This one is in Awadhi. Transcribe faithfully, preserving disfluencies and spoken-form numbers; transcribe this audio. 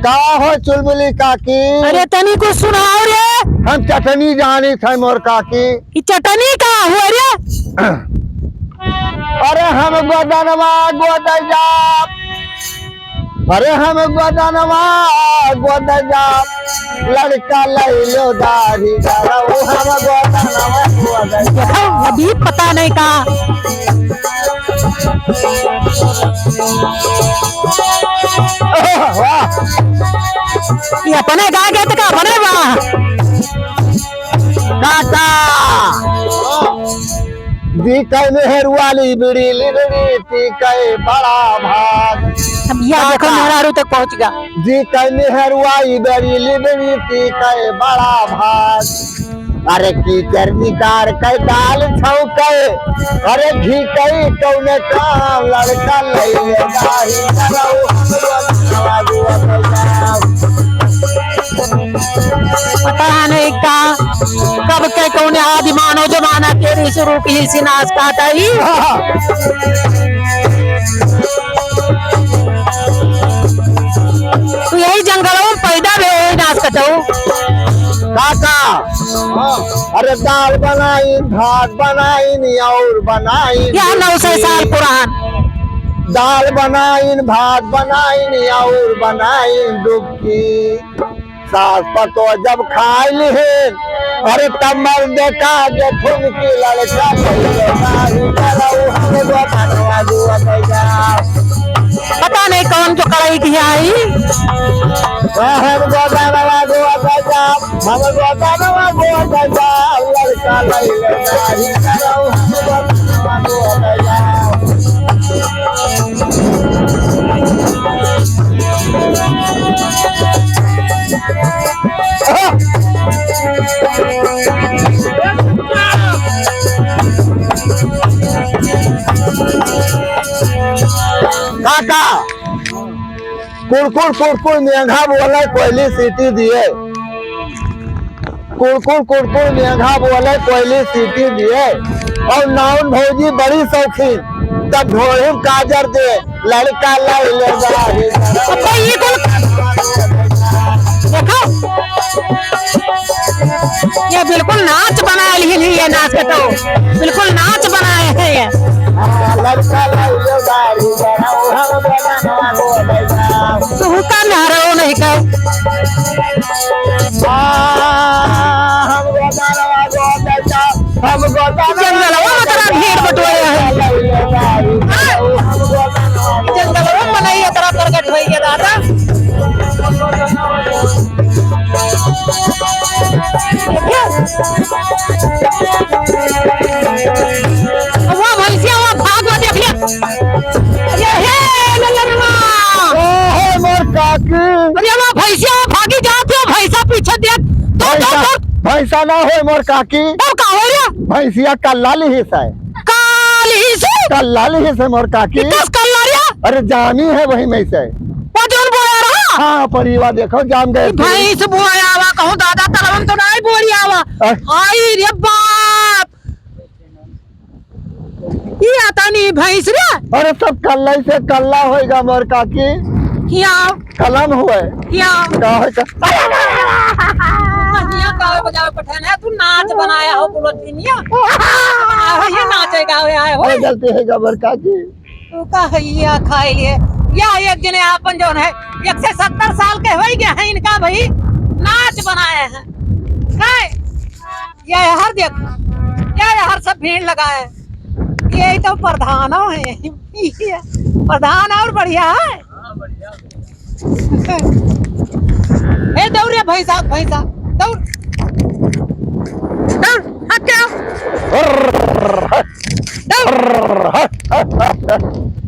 का हो चुलबुली काकी? अरे तनी कुछ सुनाओ रे। हम चटनी जानी थे मोर काकी। ई चटनी का हुआ रे? अरे हम गोदनवा गोद जाब। अरे हम गोदनवा गोद जाब। लड़का लइलो दाढ़ी करऊ, हम गोदनवा गोद जाब। देखो, अभी पता नहीं का। वाह। ये अपने गा गए तो का अपने वाह। काका। जी कह मेहरुआ ली बीड़ी, ली बीड़ी, ती कह बड़ा भाग। अब यह देखो, काका। मेहरारू तक पहुंच गया। जी कह मेहरुआ ई बीड़ी, ली बीड़ी, ती कह बड़ा भाग। अरे कीचड़ निकार के दाल छौके, अरे घी कई कौने काम, लड़का लइले दाढ़ी करऊ, हम गोदनवा गोद जाब। पता नहीं का, कब के कौने आदि मानव जमाना के ऋषि रूप ही सिनाश काटा ही। तू यही जंगलवा में पैदा भे, यही नाश कटऊ। काका, अरे दाल बनाइन, भात बनाइन, और बनाइन यह नौ सौ साल पुरान। दाल बनाइन, भात बनाइन, और बनाइन डुबकी। सास पतोह जब खाइ लिहिन, अरे तब मर्द का देखुन की लड़का लइले दाढ़ी करऊ, हम गोदनवा गोद जाब। पता नहीं कौन जो कढ़ाई की आई। हम गोदनवा गोद जाब, हम गोदनवा गोद जाब, लड़का लइले दाढ़ी करऊ, हम गोदनवा गोद जाब। काका, कुड़कुड़ कुड़कुड़ मेघा बोले, कोयली सीटी दिए। कुड़कुड़ कुड़कुड़ मेघा बोले, कोयली सीटी दिए। और नाउन भौजी बड़ी शौकीन, तब ढोढ़ी में काजर दे, लड़का लइले दाढ़ी। अच्छा, ये कुल देखो, ये बिल्कुल नाच बनाए लिहिन ही, ये नाच के तो बिल्कुल नाच बनाए हैं ये। हाँ, लड़का लइले दाढ़ी, हम गोदनवा गोद जाब। तू का नहरो नहीं कर। हाँ, हम गोदनवा गोद जाब। जंगलवा में तोरा भीड़ बटोरे है। हाँ? जंगलवा में मनई तोरा प्रकट होई के दादा। वाह भैंसिया, वाह भाग, वाह देख लिया। अरे हे ललनवा। ओहो मोर काकी। अरे वाह भैंसिया, वाह भागी जात हो, भैंसा पीछे देख। दौड़, दौड़, भैंसा, दौड़। भैंसा ना होय मोर काकी। तब का हो रे? भैंसिया कल्ला लिहिस है। का लिहिस है? कल्ला लिहिस है मोर काकी। कितस कल्ला रे? अरे जानी है वही में से। वो जौन बोया रहा? हाँ, परिवा देखो, जान गए। भैंस बोया आवा, कहूँ दादा तरवन तो नहीं बोली आवा। अ- आई रे बाप। ई आता नहीं भैंस रे। अरे सब कल्ला से कल्ला होएगा मोर काकी। हिया। कलम हुए। हिया। का है का? हिया गावे बजावे पठान है, तू नाच बनाया हो बोलो तीनिया। आहो, ये नाचे गावे आए हो। अरे गलती है मोर काकी। तू का है ये खाए लिए? या एक जने आपन जौन है, एक सौ सत्तर साल के होई गए हैं इनका भाई, नाच बनाए हैं। काय? ये हर देख, ये हर सब भीड़ लगाए। ये तो प्रधानो है। ये प्रधान और बढ़िया है। ए, दौड़ रे भैंसा, भैंसा, दौड़। दौड़, हट जाओ। दौड़।